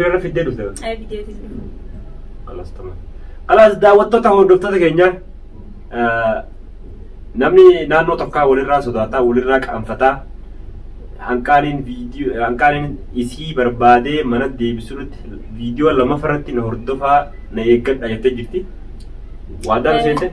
birarra fiddee dhufte. Ee fideetiin dhufe. Kalaas tamam. Kalaas daawwattoota hordoftoota keenya namni naannoo tokkaa walirraa sodaataa walirraa qaanfataa hanqaaniin viidiyoo hanqaaniin isii barbaadee mana deebisuutti viidiyoo lamaffaratti na hordofaa na eeggadha jettee jirti. Waadaa nu seente?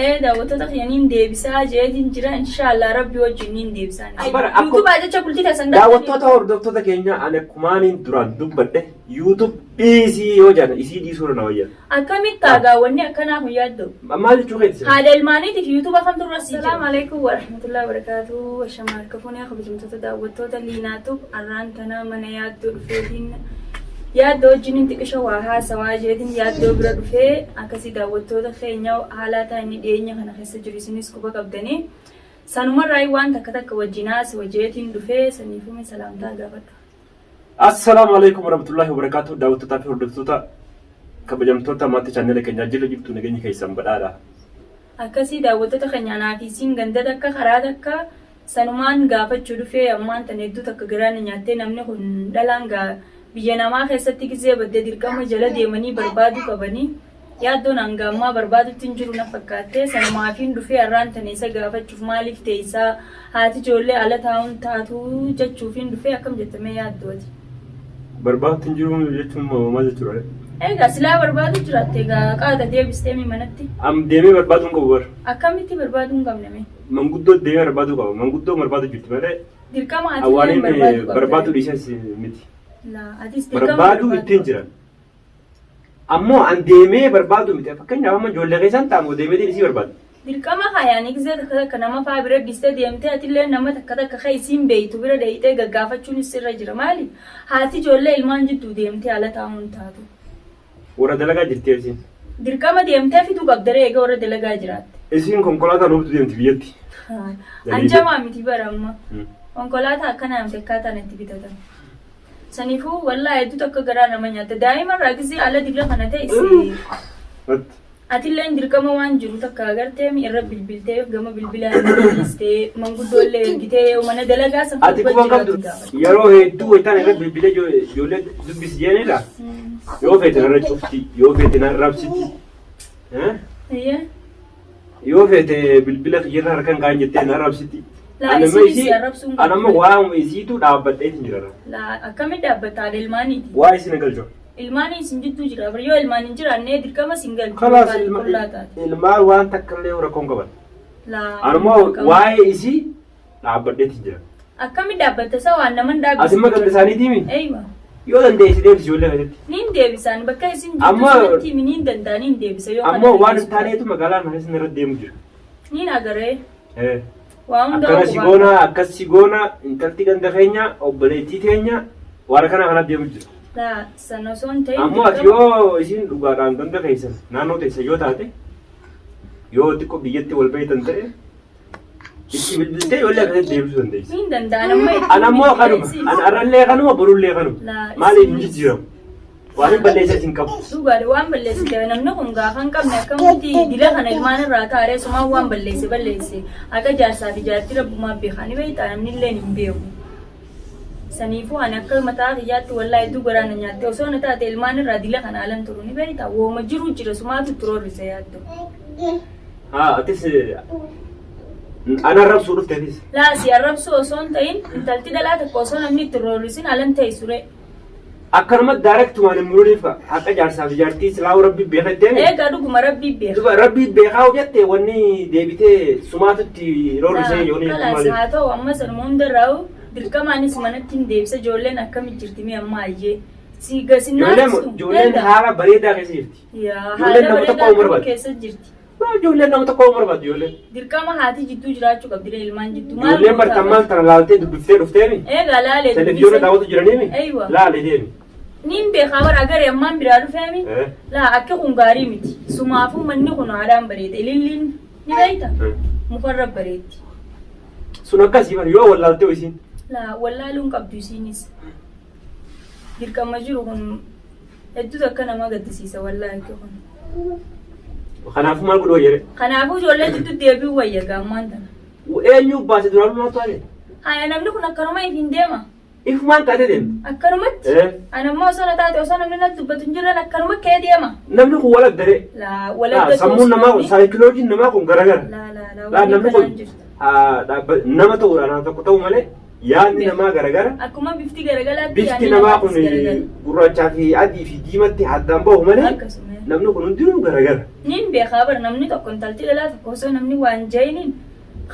Ee daawwattoota kiyya niin deebisaa jeetiin jira inshaallah rabbi wajjin niin deebisaa. Bara akkuma- Yuutubaa jecha bultii teessan Daawwattoota hordoftoota keenya ani akkumaaniin duraan dubbadhe YouTube dhiisii yoo jedhan isii dhiisuu irra na wayya. Akkamitti taagaa wanni akkanaa kun yaaddu? Maal jechuu keeti? Haadha ilmaaniitiif yuutuuba kamtu irra sii jira? Salaamu alaikum warahmatullahi wabarakatuh. Ashamaa harka fuunee kabajamtoota daawwattoota Liinaatub arraan tana mana yaaddoo dhufeetiin yaaddoo wajjiniin xiqisha waa haasawaa jeetiin yaaddoo bira dhufee akkasii daawwattoota keenya haalaataa inni dhiyeenya kana keessa jiru isinis quba qabdanii sanumarraa waan takka takka wajjin haasawa jeetiin dhufee saniifuu salaamtaa gaafadhu. Assalaamu alaikum warahmatullahi wabarakatuh. Daawwattootaa fi hordoftoota kabajamtoota maatii chaanneela keenyaa jirra jirtu nageenyi keessan badhaadha. Akkasii daawwattoota keenya anaa fi isiin ganda takka karaa takka sanumaan gaafachuu dhufee ammaan tan hedduu takka garaa na nyaattee namni kun dhalaan gaa biyya namaa keessatti gizee badde dirqama jala deemanii barbaaduu qabanii yaaddoon hanga ammaa barbaadutti hin jiru na fakkaattee sanumaafiin dhufee har'aan tana isa gaafachuuf maaliif teessaa haati ijoollee ala taa'uun taatu jechuufiin dhufee akkam jettamee yaaddu ati. Barbaadutti hin jiru jechuun maal jechuudha? Egaa silaa barbaadu jiraatte egaa qaata deebistee mi manatti Am deemee barbaaduu hin qabu bar. akkamitti barbaaduu hin qabne mee? Manguddoo deemee barbaaduu qaba. Manguddoo barbaadu jirti malee Dirqama ati awwaaniin barbaaduu qabda. barbaaduu dhiisas miti. Laa atis dirqama Barbaaduu ittiin jiran. Ammoo an deemee barbaadu miti. Fakkeenyaaf amma ijoollee keessan ta'amu deemeetiin isii barbaadu. Dirqama kaayaan gizee takka takka nama faa bira dhiistee deemtee atillee nama takka takka ka isiin beeytu bira dheeyxee gaggaafachuunis sirra jira maali? Haati ijoollee ilmaan jidduu deemtee ala taa'uun taatu. Warra dalagaa jirti isiin. Dirqama deemtee fiduu qabda ree eega warra dalagaa jiraatte. Isiin konkolaataan ooftu deemti biyyatti. Anjamaa miti bara amma. Konkolaataa akkanaa miti akkaataan itti bitatan. Saniifuu wallaahi hedduu takka garaa nama nyaata. Daa'ima irraa gizee ala dila kana ta'e atilleen dirqama waan jiru takka agartee mi irra bilbiltee gama bilbilaan dhiistee manguddoo illee ergitee yoo mana dalagaa san Ati quba hin qabdu yeroo hedduu wayitaan irra bilbilee ijoollee dubbisi jeenidha. Yoo feete narra cufti, yoo feete narra rabsiti. Iyyee. Yoo feete bilbila kiyyarra harkan kaan jettee na arrabsiti. Laa, Ani amma isiin isii si arrabsuu hin ani amma qabdu. waa'uma isiitu dhaabbadheetiin jira. Laa akkamitti dhaabbatta haadha ilmaaniiti. Waa isin hin galchu. Ilmaanii isin jidduu jira. Bar yoo ilmaan hin jiraanne dirqama isin galchu. Kalaas Yookaan qullaa taate. ilmaan waan takka illee rakkoo hin qaban. Laa Ani immoo dirqama. waa'ee isii dhaabbadheetiin jira. Akkamitti dhaabbatta isa waan naman dhaabbisisu. Asimma ganda isaaniitii mi? Eeywa. Yoo dandeessi deebisi ijoollee keessatti. Niin deebisaan bakka isin jirtu Amma- sanatti himi niin danda'a niin deebisa yoo kana Ammoo waan dandeessu hin taaneetu magaalaa kana keessa irra deemu jira. Niin agaree. Eh. Waa hunda Akkana si qubaa goona akkas si goona intalti ganda keenya obboleettii teenya waan akkana kana deemu jira. Laa sana osoo hin ta'in Ammoo ati dirqama- yoo isin dhugaadhaan ganda keessan naannoo teessan yoo taate yoo xiqqoo biyyatti wal beektan ta'e itti bilbiltee ijoollee akkasitti deebisuu dandeessa. Niin danda'an amma itti An ammoo kanuma bilbiltee an arrallee kanuma borullee kanuma Laa, maaliif hin isinis- jijjiiramu waan hin balleesses hin qabu. Dhugaadha waan balleessite namni kun gaafa hin qabne akkamitti dila kana ilmaan irraa taaree sumaan waan balleesse balleesse akka jaarsaa fi jaartii rabbumaa beekaa ni beektaa namni illee hin beeku. Saniifuu ani akka mataa kiyyaatti wallaahi hedduu garaa na nyaatte osoo na taate ilmaan irraa dila kana alan turu ni beektaa wooma jiru jira sumaatu itti roorrise yaaddo. Haa atis ana arrabsuu dhufte atis. Laa si arrabsuu osoo hin ta'in intalti dhalaa takka osoo namni itti roorrisin alan teessu ree. Akkanuma daarektumaan hin mururiif haqa jaarsaa fi jaartii silaa'uu rabbi beeka jetteemi. Eegaa dhuguma rabbii beeka. Duba rabbi beekaa jette wanni deebitee sumaatu itti roorrisee yoo ni Kalaas maaliif. haa ta'u amma sanuma hundarraa'u dirqamaanis manatti hin deebisa ijoolleen akkami jirti mi amma ayyee. Si gasinnaa Ijoolleen haala bareedaa keessa jirti. Yaa Ijoolleen haala nama bareedaa tokko hin akkamii barbaaddu. keessa jirti. Ijoolleen nama tokko hin barbaaddu ijoolleen. Dirqama haati jidduu jiraachuu qabdi ilmaan jidduu. Maal Ijoolleen gootaa bartan maal tana laaltee dubbiftee dhufteemi. Eegaa laalee Televiziyoona dubbisee. daawwatu jiraniimi. Eeywa. Laalee deemi. Niin beekaa bara agaree ammaan biraa dhufeemi. Eh. Laa akki kun gaarii miti. Sumaafuu manni kun haadhaan bareeda. Ililliin ni beekta? Eh. Mukarra bareetti. Sun akkasii bara yoo wallaaltee isiin. Laa wallaaluun qabdu isiinis. Dirqama jiru kun hedduu takka nama gaddisiisa wallaahi akki kun. Kanaafuu maal godhu wayyare? Kanaafuu ijoollee jidduu deebi'uu wayya gaammaan tana. Eenyu baase duraan lumaatu taate? Haya namni kun akkanuma ifiin deema. Ifumaan kaatee deemte. Akkanumatti. Eh. Ani ammoo osoo na taate osoo namni natti dubbatu hin jirren akkanuma ka'ee deema. Namni kun wal addaree. Laa wal adda Sammuun namaa kun saayikiloojiin namaa kun garagara. Laa laa laa Laa wanni namni kun kanaan jirtu. nama ta'uudhaan haa tokko ta'u malee yaadni namaa garagara. Akkuma bifti garagalaatti Bifti yaadni namaa kun namaatis garagara. gurraachaa fi adii fi diimatti addaan bahu malee Akkasuma. namni kun hundinuu garagara. Niin beekaa bar namni tokko intalti dhalaa tokko osoo namni waan jayiniin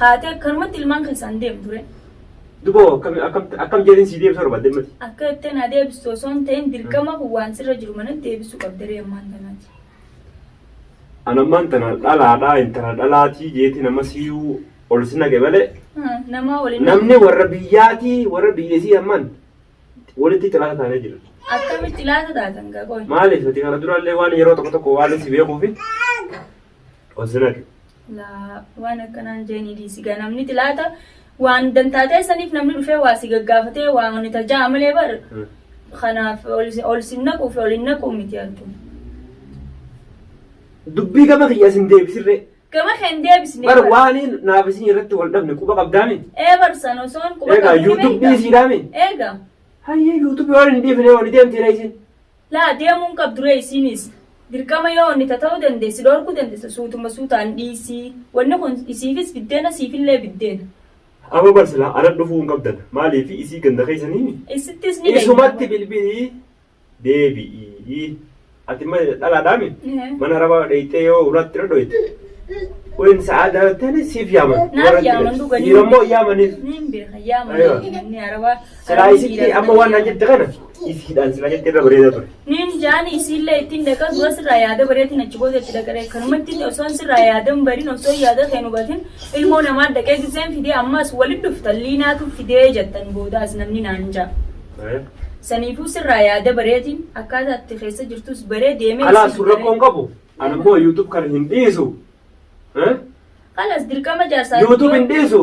kaatee akkanumatti ilmaan keessaan deemtu ture. Duba akkam akkam akkam jedhin sii deebisuu barbaadde mati. Akka itti na deebistu osoo hin ta'in dirqama kun waan sirra jiru mana deebisuu qabda ree ammaan tanaati. Anammaan tana dhalaadhaa intala dhalaatii jeeti nama siyyuu ol si naqe malee Namaa waliin namni warra biyyaatii warra biyyasii ammaan walitti xilaata taanee jira. Akkamitti laata taatan gaa qoy. Maaliif ati kana duraallee waan yeroo tokko tokko waan si beekuufi ol si naqe. Laa waan akkanaan jeenii dhiisi gaa namni xilaata waan dantaa ta'e saniif namni dhufee waa si gaggaafatee waa wani tajaa'a malee bar kanaaf ol si naquu fi ol hin naquu miti argu. Dubbii gama kiyya isin deebisirree. Gama kee hin deebisne. Bar waaniin naaf isin irratti wal dhabne quba qabdaami. Ee barsan osoon quba Egaa qabdu ni YouTube beekta. dhiisiidhaami. Egaa. Hayyee YouTube waan hin dhiifne waan deemteera isin. Laa deemuun qabdu ree isiinis. Dirqama yoo inni ta'uu dandeessi dhorkuu dandeessa suutuma suutaan dhiisii. Wanni kun isiifis biddeena siifillee biddeena. Amma bar silaa ana dhufuu hin qabdan. Maaliif isii ganda keessanii? Isittis ni Isumatti bilbilii deebi'ii. Ati ma dhalaadhaami? Mana arabaa dheeyxee yoo ulaatti dhodhoyte. Waliin sa'aa daalattanii siif yaaman. Naaf yaaman dhuganii. Dhiirammoo yaamaniif. Niin beeka yaaman Aywa. namni arabaa. Silaa isitti amma waan naan jette kana isiidhaan silaa jette irra bareedaa ture. Niin jaani isiillee ittiin dhaqa dura sirraa yaada bareetiin achi booda itti dhaqaree kanumatti osoo sirraa yaada hin barin osoo yaada kee hin hubatin ilmoo namaa dhaqee giseen fidee ammas walitti dhuftan liinaatu fidee jettan boodaas namni naan jaa. Saniifuu sirraa yaada bareetiin akkaataa itti keessa jirtus baree deemee. Alaa isii sun rakkoo hin qabu. Ani immoo YouTube kana hin dhiisu. Eh? Kalas dirqama jaarsaa. YouTube hin dhiisu.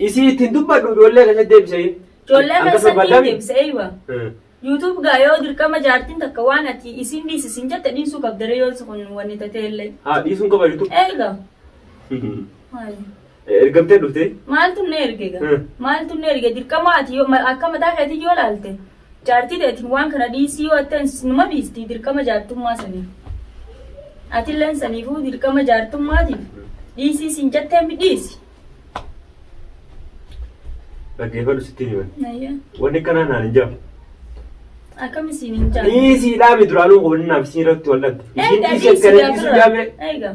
Isii ittiin dubbadhu ijoollee keessatti deebisee. Ijoollee Akka keessatti hin barbaadame. deebise eeywa. YouTube gaa yoo dirqama jaartiin takka waan ati isin dhiisisin jette dhiisuu qabdare yoo kun wanni tatee illee. Haa dhiisuun qaba YouTube. Eega. Maali? Ergamtee dhuftee. Maaltu na erge gaa? Hmm. Maaltu na erge dirqama ati yoo akka mataa keetii yoo laalte jaartii teetiin waan kana dhiisii yoo atteen numa dhiisti dirqama jaartummaa sanii. Atilleen saniifuu dirqama jaartummaatiif dhiisii siin jettee mi dhiisi. Dhaggeeffadhu sitti himan. Ayya. Wanni akkanaa naan hin jaabu. Akkam isiin hin jaalle. Dhiisii dhaabi duraanuu qubannaa fi isiin irratti wal dhabde. Isiin Eega dhiisii dhiisii akkana gaa dhiisuu birra. jaame. Eega.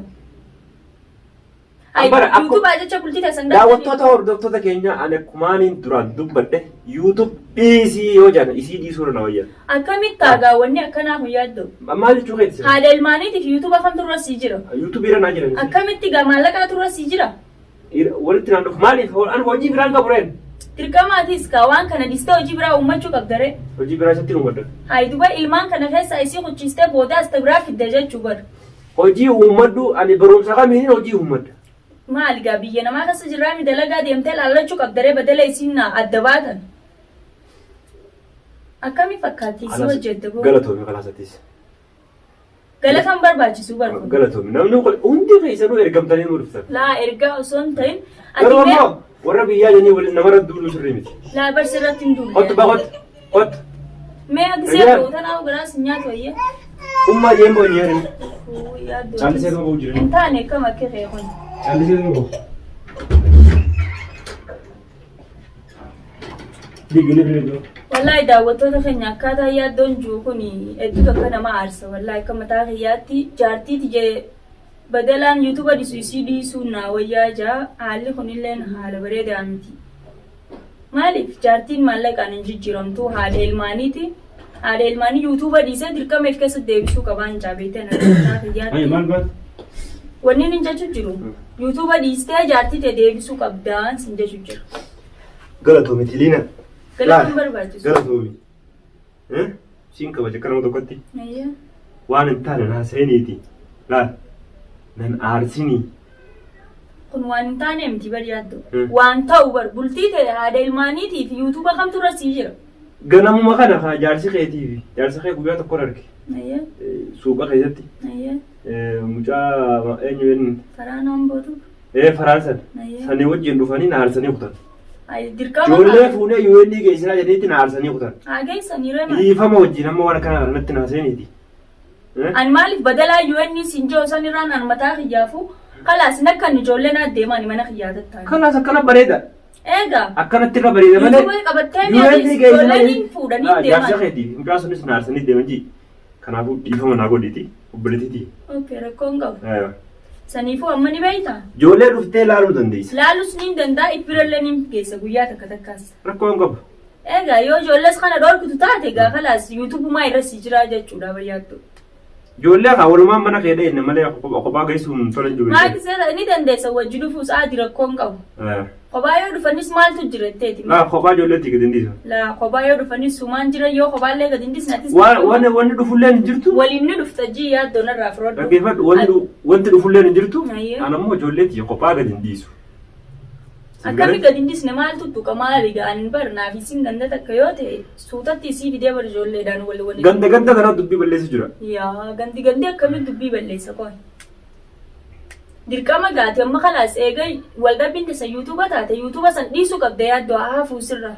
Bara akkuma- YouTube jecha bultii teessan Daawwattoota hordoftoota keenya ani akkumaaniin duraan dubbadhe YouTube dhiisii yoo jedhan isii dhiisuu irra na wayya. Akkamitti taagaa wanni akkanaa kun yaaddu? Maal jechuu keeti? Haadha ilmaaniitiif YouTube kamtu irra sii jira? YouTube irra naa jiran. Akkamitti gaa maallaqaatu irra sii jira? Walitti naan dhufu maaliif ani hojii biraan qabu reen? Dirqamaatis kaa waan kana dhistee hojii biraa uummachuu qabda ree. Hojii biraa isatti uummadha. Hayi duba ilmaan kana keessaa isii kuchiistee boodaas ta biraa fidda jechuu bar. Hojii uummadhu ani barumsa kamiin hojii uummadha. Maali gaa biyya namaa keessa jirraa mi dalagaa deemtee laallachuu qabda ree badala isiin na adda baatan. Akkami fakkaatti isii hojjette boo? Galatoomi kalaasatis. Galata hin barbaachisu bar kun. Galatoomi namni kun hundi keessanuu ergamtanii nu dhuftan. Laa ergaa osoo hin ta'in ati Garuu mee ammoo warra biyyaa jedhanii waliin namarra duuluu sirrii miti. laa barsi irratti hin duulle. Qottu baa qottu qottu. Mee gisee Riyyaan. ta'u tanaa garaas hin nyaatu ayyee. Ummaa jeen boo nyeerin. Yaaddoo. Callisee nama ba'u jireenya. Hin taane akkam akka ta'e kun. Callisee nama ba'u. Digili digili. Wallaahi daawwattoota keenya akkaataa yaaddoon jiru kun hedduu takka nama aarsa. Wallaahi akka mataa kiyyaatti jaartii tiyya badalaan yuutuuba dhisu isii dhiisuun naa wayyaa jaa haalli kunilleen haala bareedaa miti. Maaliif jaartiin maallaqaan hin jijjiiramtu haadha ilmaaniiti. Haadha ilmaanii yuutuuba dhiisee dirqama if keessa deebisuu qabaan jaa beektan akka mataa kiyyaatti. Maal baat? Wanni inni jechu jiru yuutuuba dhiistee jaartii tee deebisuu qabdaan sin jechu jira. Galatoomi Tiliina. Galata hin barbaachisu. Galatoomi. Siin kabaja akka nama tokkotti. Ayyaa. Waan hin taane naa seeniiti. Laal. Nan aarsinii. Kun waan hin taane miti bar yaaddu. Hmm. Waan ta'u bar bultii ta'e haadha ilmaaniitii fi yuutuuba kamtu irra sii jira. Ganamuma kana kaa jaarsi keetii fi jaarsi kee guyyaa tokko arge. Ayyaa. Suuqa keessatti Ayyaa. Mucaa eenyu inni Karaa naan bootu. Faransan Ayyaa. sanii wajjin dhufanii na aarsanii kutan. Ay, dirqama Ijoollee fuunee UN geessinaa jedhaniitti na aarsanii kutan. Haa geessanii reema. Dhiifama wajjin amma waan akkana kanatti na seeniiti. Ani maaliif badalaa UN siin jiru san irraan an mataa kiyyaafu kalaas nakkan ijoollee naa deemaan mana kiyyaa tattaan. Kalaas akkana bareeda. Egaa. Akkanatti irra bareeda malee. YouTube qabattee mi'a ijoolleen hin fuudhanii deeman. Jaarsa keeti mucaa sunis na aarsanii deeman jii. Kanaafuu dhiifama naa godhiiti obboleettiiti. Okay, rakkoo hin qabu. Saniifuu amma ni beektaa? Ijoollee dhuftee laaluu dandeessa. Laalus ni danda'a, ibbirallee ni geessa guyyaa takka takkaas. Rakkoo hin qabu. Egaa yoo ijoollees kana dhorkitu taate egaa kalaas yuutubumaa irra si jiraa jechuudha bayyaattu. Ijoollee kaa walumaan mana kee dheenna malee kophaa geessuun tola hin jiru. Maal seeta ni dandeessa wajji dhufuus aadi rakkoo hin qabu. Kophaa yoo dhufanis maaltu jira jetteeti. Laa kophaa ijoolleetti gadi hin dhiisu. Laa kophaa yoo dhufanis sumaan jira yoo kophaallee gadi hin dhiisne atis. Waan wanni dhufullee hin jirtu. Waliin ni dhufta jii yaaddoo narraa fudhadhu. Dhaggeeffadhu wanni wanti dhufullee hin jirtu. Ayyee. An ammoo ijoolleetti kophaa gadi hin dhiisu. Akkami gadi hin dhiisne maaltu tuqa maali ga'an bar naaf isin ganda takka yoo ta'e suutatti isii fidee bar ijoolleedhaan wal waliin. Ganda ganda kana dubbii balleessu jira. Yaa gandi gandi akkamitti dubbii balleessa qoy. Dirqama gaati amma kalaas eega wal dhabbiin tessa yuutuuba taate yuutuuba san dhiisuu qabda yaaddoo haa hafuu sirra.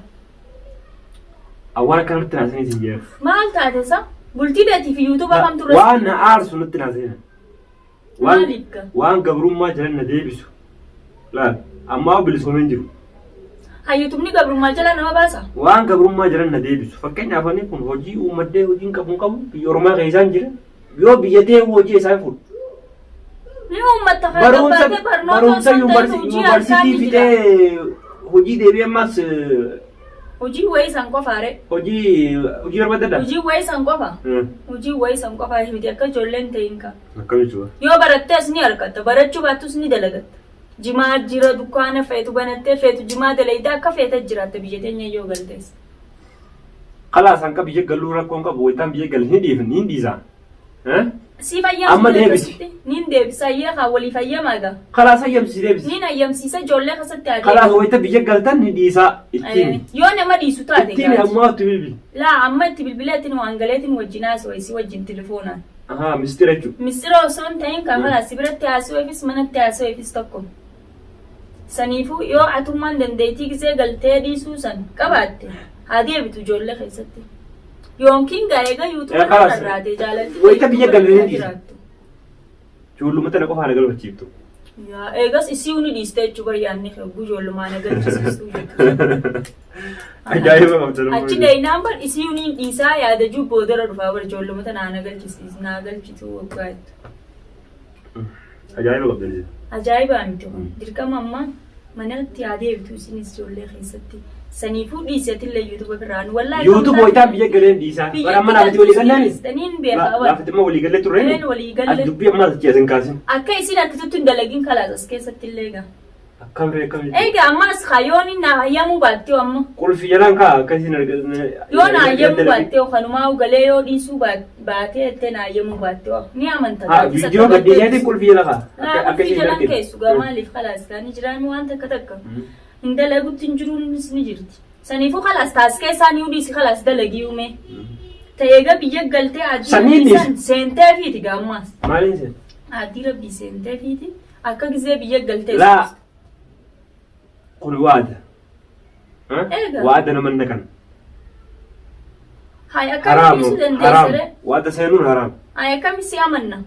Awwaan akkanatti naasanii isin jeef. Maal taate sa? Bultii teetii fi yuutuuba kamtu irra Waan na aarsu natti naasanii. Waan Maaliif gaa? waan gabrummaa jiran na deebisu. Laal ammaa bilisoomeen jiru. Hayyuutubni gabrummaa jala nama baasa? Waan gabrummaa jiran na deebisu. Fakkeenyaaf ani kun hojii uummadhee hojii hin qabu hin qabu biyya ormaa keessaan jira. Yoo biyya ta'e hojii isaa fuudhu. Ni uummatta kan Barumsa gabbaatee barnoota barumsa osoo hin ta'in hojii harkaa yuunivarsiitii ni jira. fixee hojii deebi'ee ammas Hojii wayii san qofaare. hojii hojii barbaadadha. Hojii wayii san qofa. Hojii wayii san qofa miti akka ijoolleen ta'in ka. Akkam jechuudha. Yoo barattees ni argatta barachuu baattus ni dalagatta. Jimaa jira dukkaana feetu banattee feetu jimaa dalaydaa akka feete jiraatta biyya teenya yoo galtees. Kalaas hanqa biyya galuu rakkoon qabu wayitaan biyya gal hin dhiifne hin dhiisa. Si fayyamsiisa Amma deebisi. Nin deebisa ayyee kaa walii fayyamaa egaa. Kalaas hayyamsiisi deebisi. Nin hayyamsiisa ijoollee keessatti haa Kalaas deebisu. wayita biyya galtan ni dhiisaa ittiin. Yoo nama dhiisu taate Ittiin gaati. ammaa itti bilbili. Laa amma itti bilbilee ittiin waan galeetiin wajjin haasawaa isii wajjin telefoonaan. Ahaa mistira jechuudha. Mistira osoo hin ta'in kan kalaas si biratti haasaweefis manatti haasawefis tokko. Saniifuu yoo atummaan dandeettii gisee galtee dhiisuu san qabaatte haa deebitu ijoollee keessatti. Yookiin gaa eega yuutuuba Eh, kalaas. irraa jaalalti Wayita biyya yuutuuba irra galanii jiraattu. Ijoolluma tana qofaa na galfachiiftu. Yaa eegas isii ni dhiiste jechuu bari yaadni kee hogguu ijoollumaa na galchisiistuu jettu. Ajaa'iba qabda nama. Achi deeynaan bar isii ni dhiisaa yaada juu boodara dhufaa bar ijoolluma tana na galchisiis na galchituu waggaa jettu. Ajaa'iba qabda ni. Ajaa'ibaa miti kun. Dirqama amma manatti haa deebitu isinis ijoollee keessatti. Saniifuu dhiiseetillee yuutuuba biraan wallaahi. Yuutuub wayitaan biyya galeen dhiisaa. Bara amma naafiti walii gallaan. Niin beekaa bara. Laafiti immoo walii galee turre. Een walii galle. Ati dubbii ammaa achi as hin kaasin. Akka isin akkasitti hin dalagin kalaas as keessatti illee egaa. Akkam ree akkam jechuudha. Egaa ammas kaa yoon na hayyamuu baattee amma. Qulfi jalaan kaa akka isin argatan. Yoo na hayyamuu baattee kanumaa galee yoo dhiisuu baatee jettee na hayyamuu baattee ni amanta. Haa viidiyoo gaddeeyyaatti qulfi jala kaa. Laa Akka qulfii isin jalaan arginu. keessu gaa maaliif kalaas gaa ni jiraami waan takka takka. Hin dalagutti hin jiruunis ni jirti. Saniifuu kalaas taas keessaa ni dhiisi kalaas dalagii uume. Ta'ee gaa biyya galtee adii Saniin rabbii san seentee fiiti gaa ammaas. Maaliin seen? Adii rabbii seentee fiiti akka gizee biyya galtee. Laa kun waada. Eega. Waada nama naqan. Hayi akkami Haraam. dhiisuu Haraam. dandeessa ree? Waada seenuun haraam. Hayi akkami si amanna?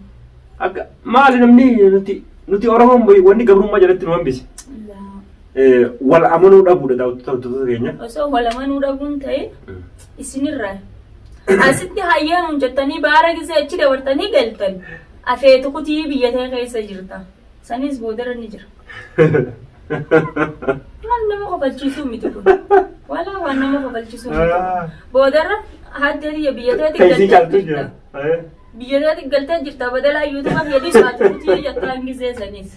Akka maali namni nuti nuti Oromoon wanni gabrummaa jalatti nu hambise. Laa. Wal amanuu dhabuudha daawwattoota keenya. Osoo wal amanuu dhabuun ta'e isinirraa. Asitti hayyaanuun jettanii baara gisee achi dabartanii galtan. Afeetu kutii biyya ta'e keessa jirta. Sanis boodara ni jira. Waan nama kofalchiisuu miti kun. Walaa waan nama kofalchiisuu miti kun. Boodarra haddee biyya biyya ta'etti Kaysii galtee caaltu jirta. jira. Biyya ta'etti galtee jirta badalaa yuutuba fayyadii saatu kutii jettaan gisee sanis.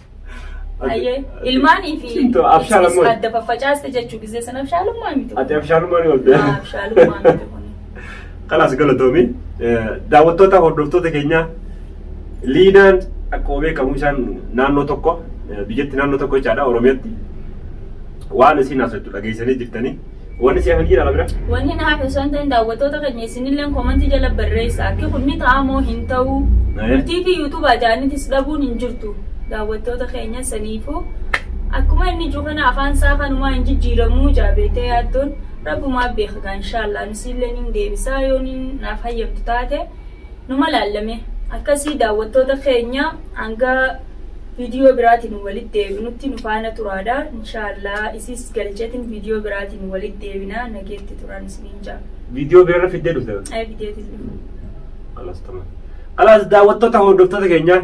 Ayyee ilmaanii fi Simtoo, abshaalummaa. isinis adda faffacaaste jechuu gisee sana abshaalummaa miti kun. Ati abshaalummaa ni olte. Ah, Abshaalummaa miti kun. Kalaas galatoomi. Daawwattoota hordoftoota keenyaa Liinaan akkuma beekamu isaan naannoo tokko biyyatti naannoo tokko jechaadha Oromiyaatti waan isin haasoftu dhageessanii jirtanii. Wanni si hafan jira bira? Wanni na hafe osoo hin ta'in daawwattoota keenya isinillee koomantii jala barreessa. Akki kun ni ta'a moo hin ta'u? Eh. Bultii fi yuutuubaa jaanitis dhabuun hin jirtu. Daawwattoota keenya saniifuu Akkuma inni jiru kana afaan isaa kanumaa hin jijjiiramuu jaabeetee yaaddoon rabbumaa beeka gaa inshaallah nusiillee nin deebisaa yoo nin naaf hayyamtu taate numa laallame akkasii daawwattoota keenya hanga viidiyoo biraatiin walitti deebinutti nu faana turaadha inshaallah isiis galcheetiin viidiyoo biraatiin walitti deebina nageetti turan isiniin jaa. Viidiyoo birarra fiddee dhufte. Ay viidiyootiin dhufu. Kalaas tamam. Kalaas daawwattoota hordoftoota keenya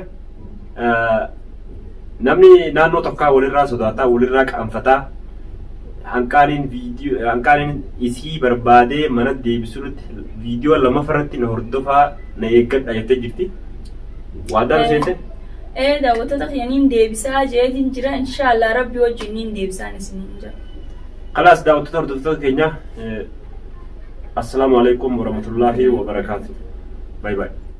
namni naannoo tokkaa walirraa sodaataa walirraa qaanfataa hanqaaniin viidiyoo hanqaaniin isii barbaadee mana deebisuutti viidiyoo lamaffaratti na hordofaa na eeggadha jettee jirti. Waadaa nu seente? Ee daawwattoota kiyya niin deebisaa jeetiin jira inshaallah rabbi wajjin niin deebisaan isiniin jira. Kalaas daawwattoota hordoftoota keenya assalaamu alaikum warahmatullaahi wabarakaatu. Bye bye.